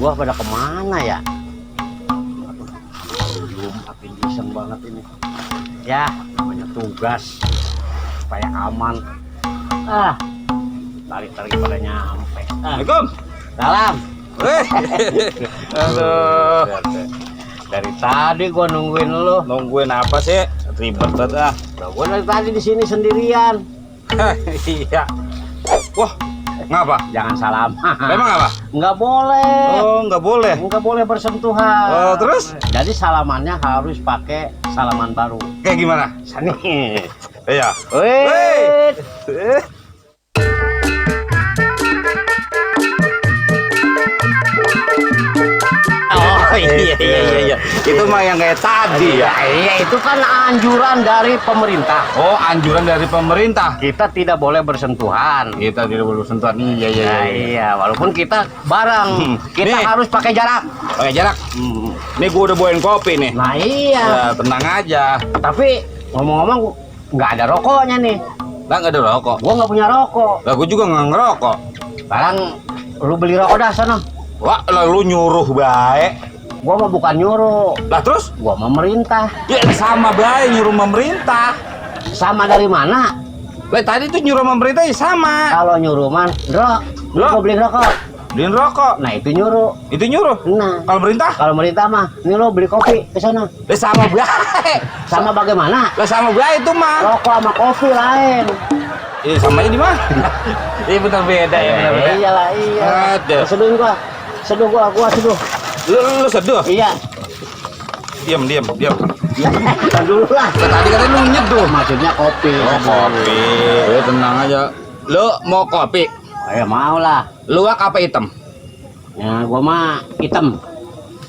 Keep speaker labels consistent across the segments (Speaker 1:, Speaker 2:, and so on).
Speaker 1: gua pada kemana ya? Belum makin iseng banget ini. Ya, namanya tugas supaya aman. Tarik-tarik pada nyampe.
Speaker 2: Assalamualaikum.
Speaker 1: Salam.
Speaker 2: Aduh.
Speaker 1: Dari tadi gua nungguin lu.
Speaker 2: Nungguin apa sih? Ribet banget ah.
Speaker 1: Nah, gua dari tadi di sini sendirian.
Speaker 2: Iya. Wah, ngapa?
Speaker 1: Jangan salam.
Speaker 2: Emang apa?
Speaker 1: Nggak boleh.
Speaker 2: Oh, nggak boleh.
Speaker 1: Nggak boleh bersentuhan.
Speaker 2: Oh, terus?
Speaker 1: Jadi salamannya harus pakai salaman baru.
Speaker 2: Kayak gimana?
Speaker 1: Sani.
Speaker 2: Iya.
Speaker 1: Wait. Oh iya.
Speaker 2: Itu mah yang kayak tadi ya.
Speaker 1: Iya, itu kan anjuran dari pemerintah.
Speaker 2: Oh, anjuran dari pemerintah.
Speaker 1: Kita tidak boleh bersentuhan.
Speaker 2: Kita tidak boleh sentuhan. Iya.
Speaker 1: Nah, iya, walaupun kita bareng, kita
Speaker 2: Nih.
Speaker 1: harus pakai jarak.
Speaker 2: Pakai jarak. Nih gua udah bawain kopi nih.
Speaker 1: Nah iya.
Speaker 2: Ya, tenang aja.
Speaker 1: Tapi ngomong-ngomong nggak ada rokoknya nih.
Speaker 2: Lah nggak ada rokok.
Speaker 1: Gua nggak punya rokok.
Speaker 2: Lah gua juga nggak ngerokok.
Speaker 1: Sekarang lu beli rokok dah sana.
Speaker 2: Wah, lalu nyuruh baik.
Speaker 1: Gua mah bukan nyuruh.
Speaker 2: Lah terus?
Speaker 1: Gua memerintah.
Speaker 2: Ya sama baik nyuruh pemerintah.
Speaker 1: Sama dari mana?
Speaker 2: Lah tadi tuh nyuruh pemerintah ya sama.
Speaker 1: Kalau nyuruh man, Bro, lu
Speaker 2: Bro.
Speaker 1: mau beli rokok.
Speaker 2: Beliin rokok.
Speaker 1: Nah, itu nyuruh.
Speaker 2: Itu nyuruh.
Speaker 1: Nah,
Speaker 2: Kalau perintah?
Speaker 1: kalau merintah mah, ini lo beli kopi ke sana.
Speaker 2: Lah sama baik.
Speaker 1: Sama bagaimana?
Speaker 2: Lah sama baik itu mah.
Speaker 1: Rokok sama kopi lain.
Speaker 2: Samanya di mana? Iya benar beda ya, benar beda.
Speaker 1: Iyalah, iya.
Speaker 2: Aduh.
Speaker 1: Seduh gua. Seduh gua seduh.
Speaker 2: Lu seduh.
Speaker 1: Iya.
Speaker 2: Diam.
Speaker 1: Kan dulu lah.
Speaker 2: Tadi katanya lu nyeduh.
Speaker 1: Maksudnya kopi.
Speaker 2: Oh, kopi. Tenang aja. Lu mau kopi?
Speaker 1: Ya mau lah.
Speaker 2: Luwak apa hitam?
Speaker 1: Ya, gua mah hitam.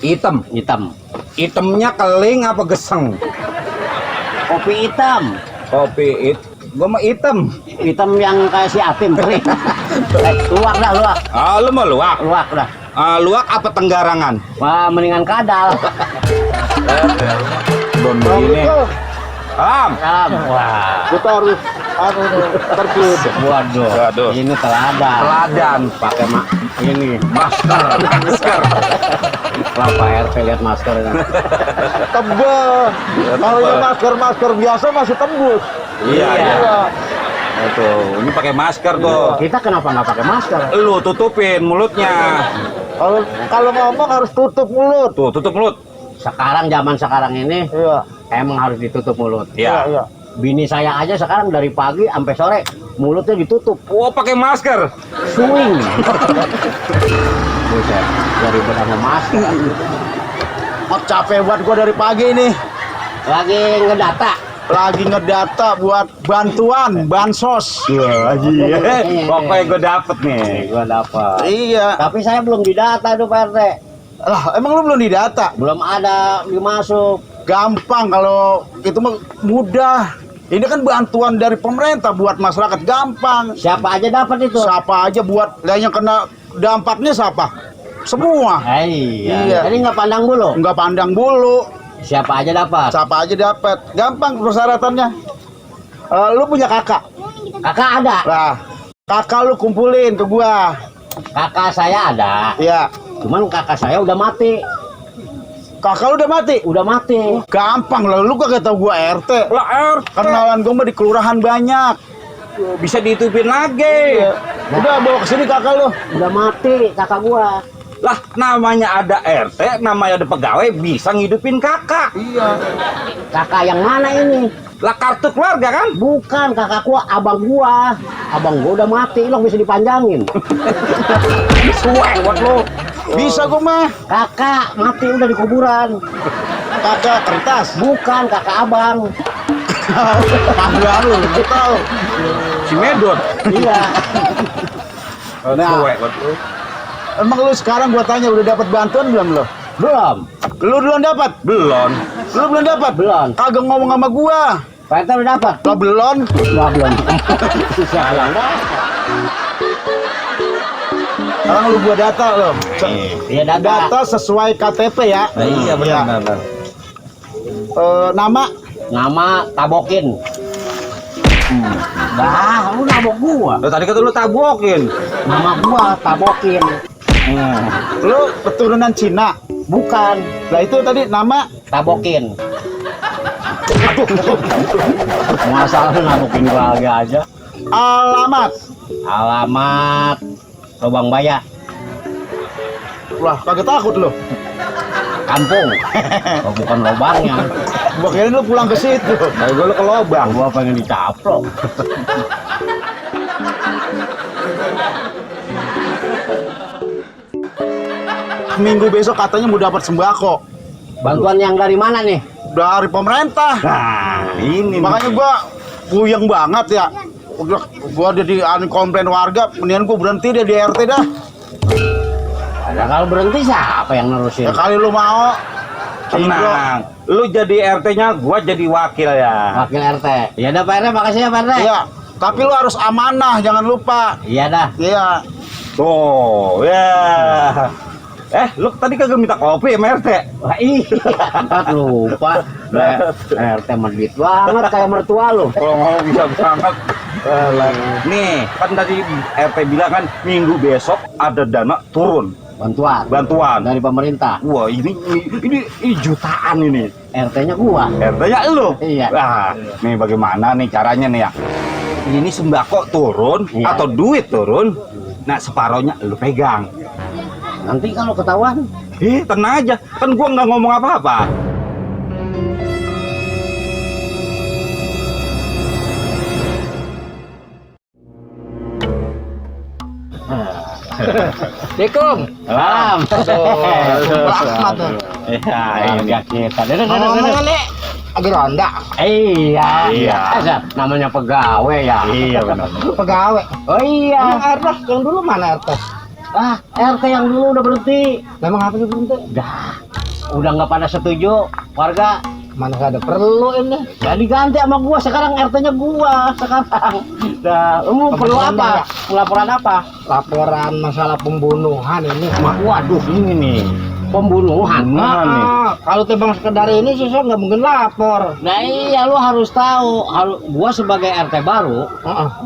Speaker 2: Hitam. Hitamnya keling apa geseng?
Speaker 1: Kopi hitam.
Speaker 2: Kopi gua mah hitam.
Speaker 1: Hitam yang kayak si Atim kering. Luwak dah, luwak.
Speaker 2: Ah, lu mau luwak?
Speaker 1: Luwak dah.
Speaker 2: Luwak apa tenggarangan?
Speaker 1: Wah, mendingan kadal.
Speaker 2: Don ini. Wah.
Speaker 1: Kita harus tertib. Waduh. Ini teladan. Pakai ini masker. Kalau Pak RT lihat masker ini.
Speaker 3: Tebel. Kalau yang masker biasa masih tembus.
Speaker 2: Iya. Itu, ini pakai masker tuh.
Speaker 1: Kita kenapa nggak pakai masker?
Speaker 2: Lu tutupin mulutnya.
Speaker 3: Kalau ngomong harus tutup mulut.
Speaker 2: Tuh, tutup mulut.
Speaker 1: Zaman sekarang ini
Speaker 3: Iya.
Speaker 1: emang harus ditutup mulut.
Speaker 2: Iya.
Speaker 1: Bini saya aja sekarang dari pagi sampai sore mulutnya ditutup.
Speaker 2: Oh, pakai masker.
Speaker 1: Swing. Buset, dari sama masker.
Speaker 3: Capek buat gua dari pagi nih.
Speaker 1: Lagi ngedata.
Speaker 3: Lagi ngedata buat bantuan bansos.
Speaker 2: Pokoknya gue dapet nih.
Speaker 1: Gua dapat.
Speaker 3: Iya.
Speaker 1: Tapi saya belum didata tuh Pak RT.
Speaker 3: Lah, emang lu belum didata?
Speaker 1: Belum ada dimasuk.
Speaker 3: Gampang kalau itu mah mudah. Ini kan bantuan dari pemerintah buat masyarakat gampang.
Speaker 1: Siapa aja dapat itu?
Speaker 3: Siapa aja buat lah yang kena dampaknya siapa? Semua.
Speaker 1: Iya. Jadi nggak pandang bulu.
Speaker 3: Nggak pandang bulu.
Speaker 1: Siapa aja dapat?
Speaker 3: Siapa aja dapat. Gampang persyaratannya. Lu punya kakak?
Speaker 1: Kakak ada.
Speaker 3: Lah, kakak lu kumpulin ke gua.
Speaker 1: Kakak saya ada.
Speaker 3: Iya.
Speaker 1: Cuman kakak saya udah mati.
Speaker 3: Kakak lu udah mati?
Speaker 1: Udah mati.
Speaker 3: Gampang lah, lu kagak tahu gua RT.
Speaker 2: Lah,
Speaker 3: Kenalan gua mah di kelurahan banyak.
Speaker 2: bisa ditutupin lagi.
Speaker 3: Udah bawa ke sini kakak lu.
Speaker 1: Udah mati kakak gua.
Speaker 2: Lah, namanya ada RT, namanya ada pegawai, bisa ngidupin kakak.
Speaker 3: Iya.
Speaker 1: Kakak yang mana ini?
Speaker 2: Lah, kartu keluarga kan?
Speaker 1: Bukan kakak gua, abang gua. Abang gua udah mati, lo bisa dipanjangin.
Speaker 2: Suwe buat lo.
Speaker 3: Bisa gua mah.
Speaker 1: Kakak mati udah di kuburan.
Speaker 3: Kakak kertas.
Speaker 1: Bukan kakak abang.
Speaker 3: Kakak lu, gua tahu.
Speaker 2: Si Medot.
Speaker 1: Iya.
Speaker 3: Nah.
Speaker 2: Suwe buat lo.
Speaker 3: Emang lu sekarang gua tanya udah dapat bantuan belum lo?
Speaker 1: Belum.
Speaker 3: Lu duluan dapat?
Speaker 2: Belum.
Speaker 3: Lu belum dapat?
Speaker 1: Belum.
Speaker 3: Kagak ngomong sama gua.
Speaker 1: Pak RT udah dapat.
Speaker 3: Lo belum?
Speaker 1: Wah, belum. Salah.
Speaker 3: Sekarang lu gua data lo.
Speaker 1: Iya data.
Speaker 3: Data sesuai KTP ya.
Speaker 2: Iya, benar.
Speaker 3: Nama
Speaker 1: Nama Tabokin. Dah, lu nabok gua.
Speaker 2: Lo tadi kata lu tabokin.
Speaker 1: Nama gua Tabokin.
Speaker 3: Lu keturunan Cina.
Speaker 1: Bukan,
Speaker 3: Lah itu tadi nama
Speaker 1: tabokin. Masalah nabokin keluarga aja.
Speaker 3: alamat.
Speaker 1: Alamat Lubang Baya,
Speaker 3: Wah, kagak takut lu.
Speaker 1: kampung. Oh, bukan lubangnya.
Speaker 3: Gua kirain lu pulang ke situ.
Speaker 2: Kayak gue lu ke lobang.
Speaker 1: Gua pengen dicaplok.
Speaker 3: Minggu besok katanya mau dapat sembako
Speaker 1: Bantuan yang dari mana nih?
Speaker 3: dari pemerintah.
Speaker 2: Nah, ini
Speaker 3: Makanya gua puyeng banget ya. Gua jadi komplain warga, mendingan gua berhenti deh di RT dah.
Speaker 1: Ada kalau berhenti siapa yang nerusin?
Speaker 3: Ya kali lu mau.
Speaker 2: tenang. Lu jadi RT-nya, gua jadi wakil ya.
Speaker 1: Wakil RT. Iya dah Pak RT, makasih ya Pak RT.
Speaker 3: Iya, tapi lu harus amanah, jangan lupa.
Speaker 1: Iya dah.
Speaker 3: Iya.
Speaker 2: Tuh, ya. Lu tadi kagak minta kopi sama RT?
Speaker 1: Wah iya, lupa. RT medit banget kayak mertua lu.
Speaker 2: Kalau ngomong bisa banget. Nih, kan tadi RT bilang kan minggu besok ada dana turun. Bantuan.
Speaker 1: Dari pemerintah.
Speaker 2: Wah, ini jutaan ini.
Speaker 1: RT-nya gua.
Speaker 2: RT-nya lu?
Speaker 1: Iya.
Speaker 2: Nah, nih bagaimana nih caranya nih ya? Ini sembako turun
Speaker 1: Iya.
Speaker 2: atau duit turun. Nah, separohnya lu pegang.
Speaker 1: Nanti kalau ketahuan,
Speaker 2: Tenang aja. Kan gua nggak ngomong apa-apa.
Speaker 4: Assalamualaikum.
Speaker 1: salam.
Speaker 4: Rahmat tuh.
Speaker 2: Ya, ini.
Speaker 1: Harga kita.
Speaker 4: Ngomong-ngomong nih, lagi ronda.
Speaker 1: Iya.
Speaker 2: Iya.
Speaker 1: Namanya pegawai ya.
Speaker 2: Iya benar.
Speaker 4: Pegawai.
Speaker 1: Oh iya.
Speaker 4: Emang RT yang dulu mana RT?
Speaker 1: RT yang dulu udah berhenti.
Speaker 4: Emang apa sih berhenti?
Speaker 1: Udah nggak pada setuju warga.
Speaker 4: Mana gak ada perlu ini.
Speaker 1: Jadi ganti sama gua sekarang RT-nya gua sekarang. Nah, lu perlu apa? Laporan apa?
Speaker 4: Laporan masalah pembunuhan ini.
Speaker 1: Waduh, ini nih. Pembunuhan.
Speaker 4: Kalau timbang sekedar ini sih saya nggak mungkin lapor.
Speaker 1: Nah iya, lu harus tahu. Gua sebagai RT baru,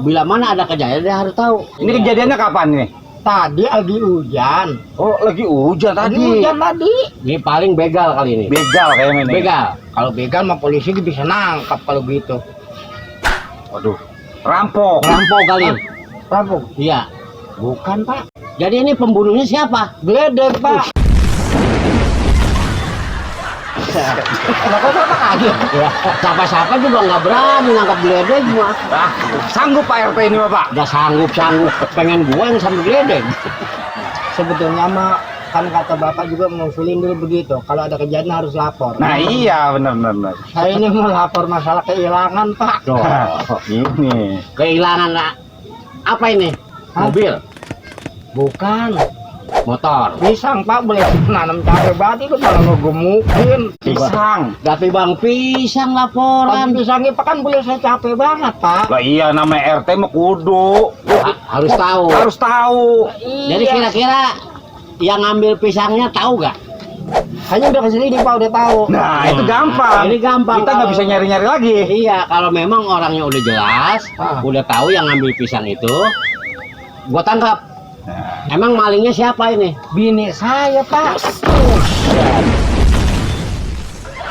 Speaker 1: bila mana ada kejadian dia harus tahu.
Speaker 2: Ini kejadiannya kapan nih?
Speaker 4: Tadi lagi hujan.
Speaker 2: Oh, lagi hujan
Speaker 4: Lagi
Speaker 2: tadi.
Speaker 4: hujan tadi.
Speaker 1: Ini paling begal kali ini.
Speaker 2: Begal kayaknya ini.
Speaker 1: Begal.
Speaker 4: Kalau begal mah polisi bisa nangkap kalau gitu.
Speaker 2: Waduh. Rampok.
Speaker 1: Rampok kali.
Speaker 4: Rampok?
Speaker 1: Iya.
Speaker 4: Bukan Pak.
Speaker 1: Jadi ini pembunuhnya siapa?
Speaker 4: Gledek Pak.
Speaker 1: Kenapa Bapak kaget? Ya, siapa-siapa juga nggak berani nangkap geledek mah.
Speaker 2: Sanggup Pak RT ini, Bapak?
Speaker 1: Udah sanggup. Pengen gua yang sambil geledek.
Speaker 4: Sebetulnya mah kan kata Bapak juga mengusulin dulu begitu. Kalau ada kejadian harus lapor.
Speaker 2: Nah, iya benar.
Speaker 4: Saya ini mau lapor masalah kehilangan Pak.
Speaker 1: Tuh,
Speaker 2: Ini.
Speaker 1: kehilangan apa ini?
Speaker 4: Hah?
Speaker 1: Mobil,
Speaker 4: Bukan.
Speaker 1: motor.
Speaker 4: Pisang Pak, boleh nanam cabai bati itu malah ngegemukin.
Speaker 2: Pisang.
Speaker 1: Tapi bang pisang laporan.
Speaker 4: Kan pisangnya Pak kan boleh saya capek banget Pak.
Speaker 2: Lah iya namanya RT mah kudu.
Speaker 1: Harus tahu.
Speaker 2: Harus tahu.
Speaker 1: Jadi kira-kira yang ngambil pisangnya tahu gak?
Speaker 4: Hanya udah kesini Pak udah tahu.
Speaker 2: Nah, itu gampang.
Speaker 1: Ini gampang.
Speaker 2: Kita nggak
Speaker 1: Kalau-
Speaker 2: bisa nyari-nyari lagi.
Speaker 1: Iya, kalau memang orangnya udah jelas, udah tahu yang ngambil pisang itu, gua tangkap. Emang malingnya siapa ini?
Speaker 4: Bini saya Pak.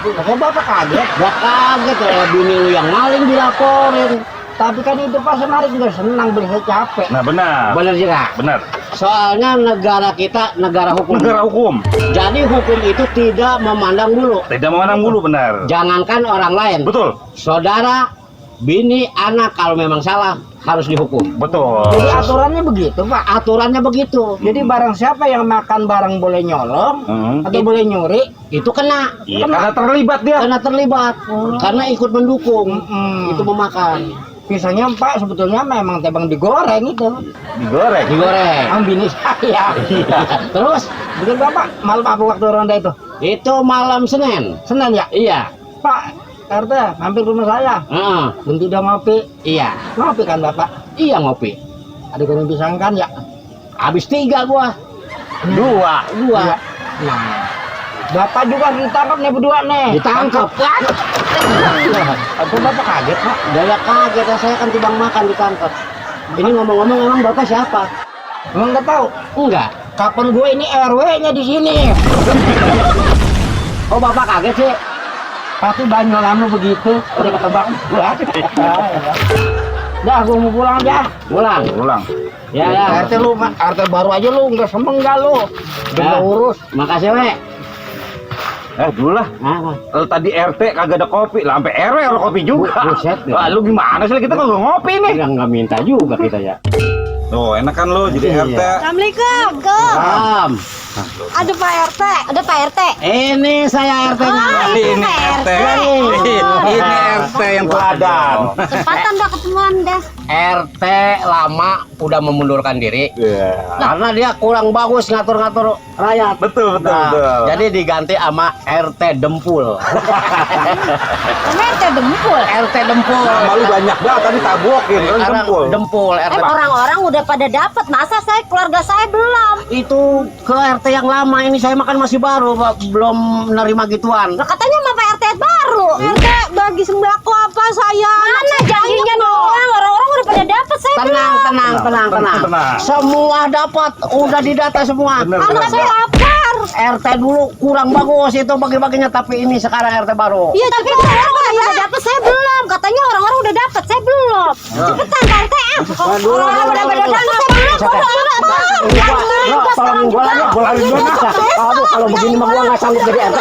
Speaker 4: Kok Bapak kaget?
Speaker 1: Gua kaget ya, bini lu yang maling dilaporin.
Speaker 4: Tapi kan itu Pak senari juga senang beli saya capek.
Speaker 2: Nah, benar.
Speaker 1: Bener sih Kak?
Speaker 2: Benar.
Speaker 1: Soalnya negara kita negara hukum.
Speaker 2: Negara hukum.
Speaker 1: Jadi hukum itu tidak memandang bulu.
Speaker 2: Tidak memandang bulu, benar.
Speaker 1: Jangankan orang lain.
Speaker 2: Betul.
Speaker 1: Saudara, bini, anak kalau memang salah harus dihukum.
Speaker 2: Betul.
Speaker 4: Jadi aturannya begitu Pak.
Speaker 1: Aturannya begitu.
Speaker 4: Jadi barang siapa yang makan barang boleh nyolong atau boleh nyuri,
Speaker 1: Itu kena.
Speaker 2: Iya, karena terlibat dia.
Speaker 1: Karena terlibat. Karena ikut mendukung. Itu memakan.
Speaker 4: pisangnya Pak sebetulnya memang tebang digoreng itu.
Speaker 2: Digoreng.
Speaker 1: Digoreng.
Speaker 4: Ang bini saya.
Speaker 1: Terus
Speaker 4: Betul Bapak, malam apa waktu ronda itu?
Speaker 1: itu malam Senin.
Speaker 4: Senin ya?
Speaker 1: Iya.
Speaker 4: Pak, RT mampir ke rumah saya.
Speaker 1: Heeh.
Speaker 4: Bentuk udah ngopi.
Speaker 1: Iya.
Speaker 4: Ngopi kan Bapak?
Speaker 1: Iya ngopi.
Speaker 4: Ada goreng pisang kan ya?
Speaker 1: Habis 3 gua.
Speaker 2: Dua.
Speaker 1: Gua.
Speaker 4: Nah, Bapak juga ditangkap nih berdua nih.
Speaker 1: Ditangkap kan?
Speaker 4: Aku Bapak kaget Pak.
Speaker 1: Daya kaget ya, saya kan tibang makan ditangkap. Ini ngomong-ngomong emang Bapak siapa?
Speaker 4: Emang nggak tahu?
Speaker 1: Enggak.
Speaker 4: Kapan gue ini RW-nya di sini?
Speaker 1: Oh bapak kaget sih.
Speaker 4: Tapi Banyolan lu begitu, udah ketebak gua. Dah, gua mau pulang aja.
Speaker 1: Pulang.
Speaker 3: Pulang.
Speaker 1: Ya ya.
Speaker 4: RT lu, RT baru aja lu, nggak semenggak lu. Udah
Speaker 1: Ya.
Speaker 4: urus.
Speaker 1: Makasih we.
Speaker 2: Dulu lah.
Speaker 1: Ah,
Speaker 2: Tadi RT kagak ada kopi, lah sampai RW ada kopi juga.
Speaker 1: Buset, ya.
Speaker 2: Wah, lu gimana sih kita kagak ngopi nih?
Speaker 1: nggak minta juga kita ya.
Speaker 2: Tuh, enak kan lu jadi
Speaker 1: Iya.
Speaker 2: RT.
Speaker 5: Assalamualaikum.
Speaker 1: Am.
Speaker 5: Ada Pak RT, ada Pak RT.
Speaker 1: Ini saya RT-nya.
Speaker 5: Ini
Speaker 2: Ini
Speaker 5: RT.
Speaker 2: Ini RT yang teladan.
Speaker 5: Cepatan dah ketemuan dah.
Speaker 1: RT lama udah memundurkan diri
Speaker 2: Iya.
Speaker 1: karena dia kurang bagus ngatur-ngatur rakyat.
Speaker 2: Betul, betul,
Speaker 1: Nah,
Speaker 2: betul.
Speaker 1: jadi diganti sama RT Dempul.
Speaker 5: Ini RT dempul.
Speaker 1: RT Dempul.
Speaker 2: Nama lu banyak banget tadi tabokin kan
Speaker 1: Sekarang
Speaker 2: Dempul.
Speaker 1: Dempul RT.
Speaker 5: Orang-orang udah pada dapat, masa saya keluarga saya belum?
Speaker 1: Itu ke RT yang lama, ini saya makan masih baru, Pak. Belum nerima gituan.
Speaker 5: Lah katanya sama Pak RT baru. RT bagi sembako apa saya? Mana janjinya doang? Orang-orang udah pada dapat, saya
Speaker 1: Tenang,
Speaker 5: belum.
Speaker 1: tenang, tenang, tenang.
Speaker 2: tenang.
Speaker 1: Semua dapat, udah didata semua.
Speaker 2: Bener,
Speaker 5: Anak saya lapar.
Speaker 1: RT dulu kurang bagus itu bagi-baginya, tapi ini sekarang RT baru.
Speaker 5: Iya, tapi orang udah pada dapat, saya belum. Katanya orang-orang udah dapat, saya belum. Cepetan Pak RT. Orang-orang udah pada dapat, saya belum.
Speaker 1: Tolongin gua lagi, gua lagi. Aduh, kalau begini mah gua nggak sanggup jadi RT.